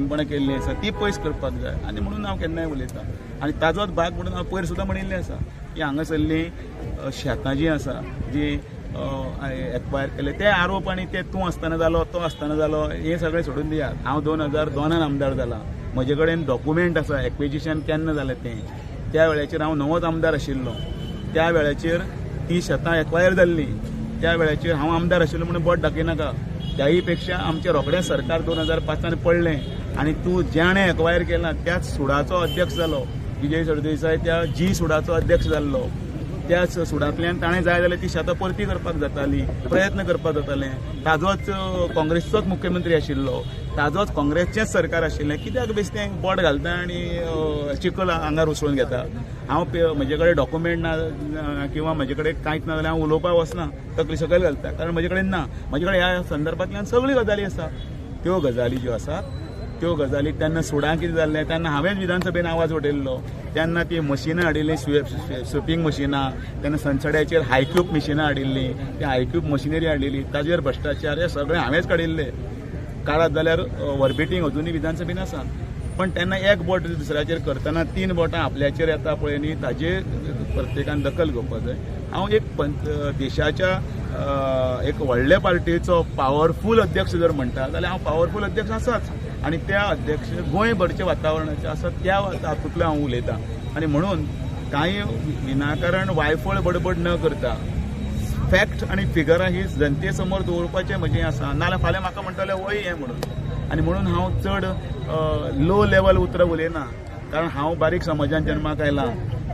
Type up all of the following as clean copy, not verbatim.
फटींगपणां केल्लीं आसा ती पयस करपाक जाय आनी म्हणून हांव केन्नाय उलयतां. आनी ताजोच भाग म्हणून हांव पयर सुद्दां म्हणिल्लें आसा की हांगासरलीं शेतां जीं आसा जी एक्वायर केले ते आरोप आनी ते तूं आसतना जालो तो आसतना जालो हें सगळें सोडून दियात. हांव 2002 आमदार जाला, म्हजे कडेन डॉक्युमेंट आसा एक्विजिशन केन्ना जालें तें. त्या वेळाचेर हांव नवोच आमदार आशिल्लो, त्या वेळाचेर ती शेतां एक्वायर जाल्लीं, त्या वेळाचेर हांव आमदार आशिल्लो म्हणून बोट दाखयनाका. त्याही पेक्षा आमचें रोखडें सरकार 2005 पडलें आनी तूं ज्याणें एक्वायर केलां त्याच सुडाचो अध्यक्ष जालो, विजय सरदेसाय त्या जी सुडाचो अध्यक्ष जाल्लो. त्या सुडांतल्यान ताणें जाय जाल्यार ती शेतां परती करपाक जाताली, प्रयत्न करपाक जाताले. ताजोच काँग्रेसचोच मुख्यमंत्री आशिल्लो, ताजोच काँग्रेसचेंच सरकार आशिल्लें. कित्याक बेश्टें बोट घालता आनी चिखल आंगार उसळून घेता? हांव म्हजे कडेन डॉक्युमेंट ना किंवा म्हजे कडेन कांयच ना जाल्यार हांव उलोवपाक वचना, तकली सकयल घालता, कारण म्हजे कडेन ना. म्हजे कडेन ह्या संदर्भांतल्यान सगळ्यो गजाली आसा. त्यो गजाली ज्यो आसात त्यो गजाली तेन्ना सुडां कितें जाल्लें तेन्ना हांवेंच विधानसभेन आवाज उठयल्लो. तेन्ना ती मशिनां हाडिल्लीं, स्विपींग मशिनां, तेन्ना सनसड्याचेर हायक्यूब मशिनां हाडिल्लीं, ती हायक्यूब मशिनरी हाडिल्ली, ताजेर भ्रश्टाचार हे सगळें हांवेंच काडिल्ले. काडत जाल्यार वर्बिटींग अजुनूय विधानसभेन आसा. पण तेन्ना एक बोट दुसऱ्याचेर करतना 3 बोटां आपल्याचेर येता पळय न्ही, ताजेर प्रत्येकान दखल घेवपाक जाय. हांव एक देशाच्या एक व्हडल्या पार्टीचो पावरफूल अध्यक्ष जर म्हणटा जाल्यार हांव पावरफूल अध्यक्ष आसाच आनी त्या अध्यक्ष गोंयभरच्या वातावरणाचें आसा त्या हातूंतल्यान हांव उलयतां. आनी म्हणून कांय विनाकारण वायफळ बडबड न करता फॅक्ट आनी फिगरां ही जनते समोर दवरपाचें म्हजें आसा. नाजाल्यार फाल्यां म्हाका म्हणटलें वय हें म्हणून. आनी म्हणून हांव चड लो लेवल उतरां उलयना, कारण हांव बारीक समाजान जन्माक आयला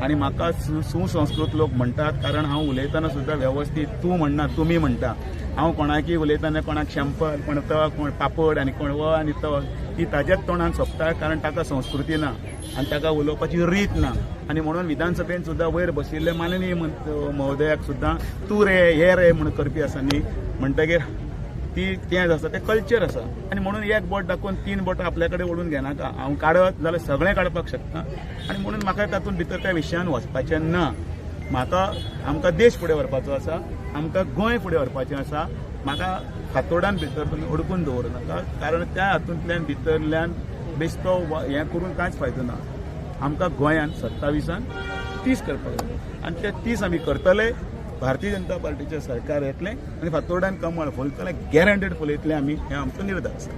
आनी म्हाका सुसंस्कृत लोक म्हणटात, कारण हांव उलयतना सुद्दां वेवस्थीत तूं म्हणना तुमी म्हणटा. हांव कोणाकी उलयतना कोणाक शॅम्पल, कोण त, कोण पापड आनी कोण व आनी त, ती ताज्याच तोंडान सोंपता, कारण ताका संस्कृती ना आनी ताका उलोवपाची रीत ना. आनी म्हणून विधानसभेन सुद्दां वयर बशिल्ले माननीय महोदयाक सुद्दां तूं रे हे रे म्हूण करपी आसा न्ही, म्हणटगीर ती तें आसा तें कल्चर आसा. आनी म्हणून एक बोट दाखोवन 3 बोटां आपल्या कडेन ओडून घेनाका. हांव काडत जाल्यार सगळें काडपाक शकता आनी म्हणून म्हाका तातूंत भितर त्या विशयान वचपाचें ना. म्हाका आमकां देश फुडें व्हरपाचो आसा, आमकां गोंय फुडें व्हरपाचें आसा. म्हाका फातोडान भितर तुमी अडकून दवरूं नाका, कारण त्या हातूंतल्यान भितरल्यान बेश्टो हें करून कांयच फायदो ना. आमकां गोंयान 27 30 करपाक जाय आनी ते 30 आमी करतले. भारतीय जनता पार्टीचें सरकार येतलें आनी फातोर्डान कमळ फुलतलें, गॅरंटेड फुलयतलें आमी, हें आमचो निर्धार आसा.